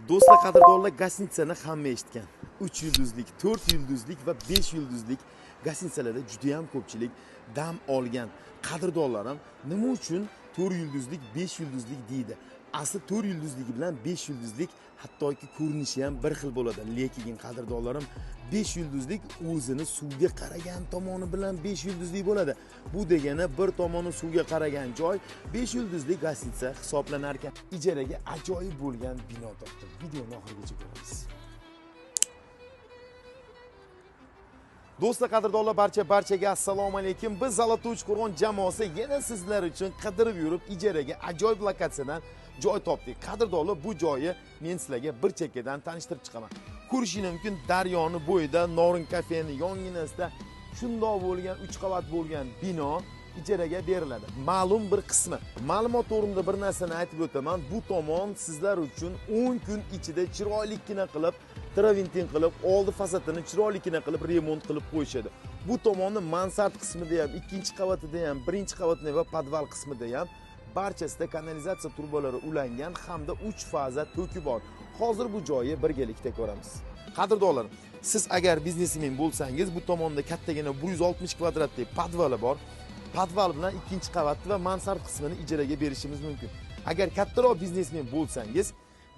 Do'stlar, qadrdonlar, gostinitsani hamma eshitgan. 3 yulduzlik, 4 yulduzlik va 5 yulduzlik gostinitsalarda juda ham ko'pchilik dam olgan. Qadrdonlarim, nima uchun 4 yulduzlik, 5 yulduzlik deydi? Asli 4 yulduzligi bilan 5 yulduzlik hattoki ko'rinishi ham bir xil bo'ladi. Lekin qadrdonlarim, 5 yulduzlik o'zini suvga qaragan tomoni bilan 5 yulduzlik bo'ladi. Bu degani bir tomoni suvga qaragan joy 5 yulduzli gostinitsa hisoblanar ekan. Ijaraga ajoyib bo'lgan bino topdim. Videoni oxirigacha ko'ramiz. Do'stlar, qadrdonlar, barchaga assalomu alaykum. Biz Zalatoy Uchqo'rg'on jamoasi yana sizlar uchun qidirib yurib ijaraga ajoyib lokatsiyadan joy topdik. Qadrdonlar, bu joyi men sizlarga bir chekkadan tanishtirib chiqaman. Ko'rishingiz mumkin, daryoni bo'yida, Norin kafeni yonginasida shundoq bo'lgan 3 qavat bo'lgan bino ijaraga beriladi. Ma'lum bir qismi. Ma'lumot o'rnida bir narsani aytib o'taman. Bu tomon sizlar uchun 10 kun ichida chiroylikkina qilib, traventin qilib, oldi fasadini chiroylikkina qilib remont qilib qo'yishadi. Bu tomonni mansard qismida ham, ikkinchi qavatida ham, birinchi qavatida va podval qismida ham barchasida kanalizatsiya trubalari ulangan hamda 3 faza to'ki bor. Hozir bu joyi birgalikda ko'ramiz. Qadrdonlar, siz agar biznesmen bo'lsangiz, bu tomonda kattagina 160 kvadratlik podvali bor. Podval bilan ikkinchi qavatni va mansard qismini ijaraga berishimiz mumkin. Agar kattaroq biznesmen bo'lsangiz,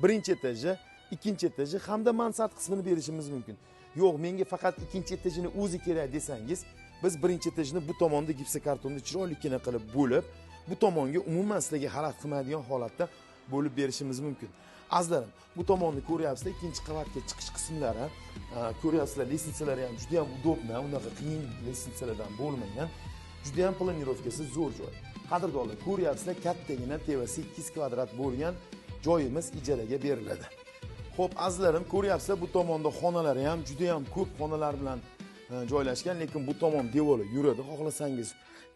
birinchi etaji, ikkinchi etaji hamda mansard qismini berishimiz mumkin. Yo'q, menga faqat ikkinchi etajini o'zi kerak desangiz, biz birinchi etajini bu tomonda gipsokartonni chiroylikkina qilib bo'lib, bu tomonga umuman sizlarga xalaqit qilmaydigan holatda bo'lib berishimiz mumkin. Azizlarim, bu tomonni ko'ryapsizlar, ikkinchi qavatga chiqish qismlari, ko'ryapsizlar, lestnitsalari ham juda ham udobno, unaqa qiyin lestnitsalardan bo'lmagan. Juda ham planirovkasi zo'r joy. Qadrdonlar, ko'ryapsizlar, kattagina tevasi 200 kvadrat bo'lgan joyimiz ijaraga beriladi. Xo'p, azizlarim, ko'ryapsizlar, bu tomonda xonalari ham juda ham ko'p xonalar bilan joylashgan, lekin bu tomon devori yuradi. Xohlasangiz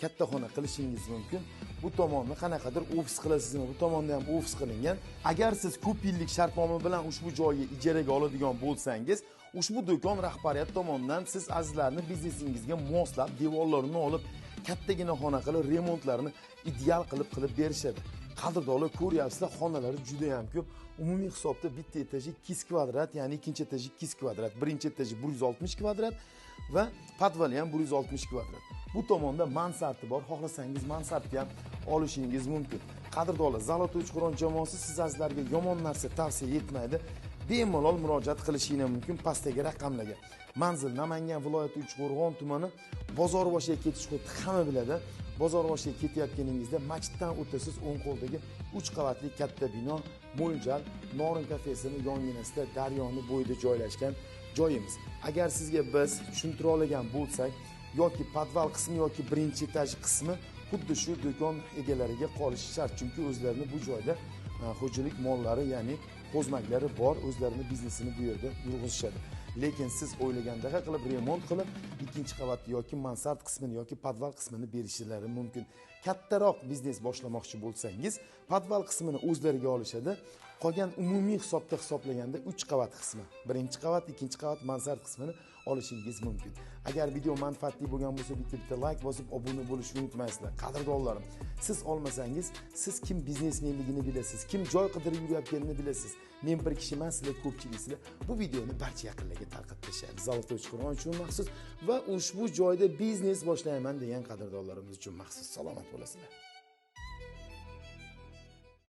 katta xona qilishingiz mumkin. Bu tomonni qanaqadir ofis qilasizmi? Bu tomonda ham ofis qilingan. Agar siz ko'p yillik shartnoma bilan ushbu joyga ijaraga oladigan bo'lsangiz, ushbu do'kon rahbariyat tomonidan siz azizlarni biznesingizga moslab devorlarini olib, kattagina xona qilib, remontlarini ideal qilib berishadi. Qadrdonlar, ko'ryapsizlar, xonalari juda ham ko'p. Umumiy hisobda bitta etaji 200 kvadrat, ya'ni ikkinchi etaji 200 kvadrat, birinchi etaji 160 kvadrat va podvali ham 160 kvadrat. Bu tomonda mansardi bor. Xohlasangiz mansardni ham olishingiz mumkin. Qadrdonlar, Zalatoy Uchqo'rg'on jamoasi siz azizlarga yomon narsa tavsiya etmaydi. Bemalol murojaat qilishingiz mumkin pastdagi raqamlarga. Manzil Namangan viloyati Uchqo'rg'on tumani, Bozorboshiga ketish xuddi hamma biladi. Bozorboshiga ketayotganingizda masjiddan o'tasiz, o'ng qo'ldagi 3 qavatli katta bino, Mo'ljal Norin kafesini yonginasida daryoni bo'yida joylashgan joyimiz. Agar sizga biz tushuntira olgan bo'lsak, yoki podval qismi yoki birinchi etaj qismi xuddi shu do'kon egalariga qolishi shart, chunki o'zlarini bu joyda xo'jalik mollari, ya'ni qo'zmaklari bor, o'zlarini biznesini bu yerda yurg'izishadi. Lekin siz o'ylagandaqa qilib remont qilib ikkinchi qavatni yoki mansard qismini yoki podval qismini berishlari mumkin. Kattaroq biznes boshlamoqchi bo'lsangiz, podval qismini o'zlariga olishadi. Qolgan umumiy hisobda hisoblaganda 3 qavat qismi, birinchi qavat, ikkinchi qavat, mansard qismini olishingiz mumkin. Agar video manfaatli bo'lgan bo'lsa, bitta like bosib obuna bo'lishni unutmaysizlar. Qadrdonlarim, siz olmasangiz, siz kim biznesmenligini bilasiz, kim joy qidirib yurayotganini bilasiz. Men bir kishi emas, sizlar ko'pchiliksizlar. Bu videoni barcha yaqinlarga tarqatib tashlaymiz. Zalatoy Uchqo'rg'on uchun maxsus va ushbu joyda biznes boshlayman degan qadrdonlarimiz uchun maxsus. Salomat bo'lasizlar.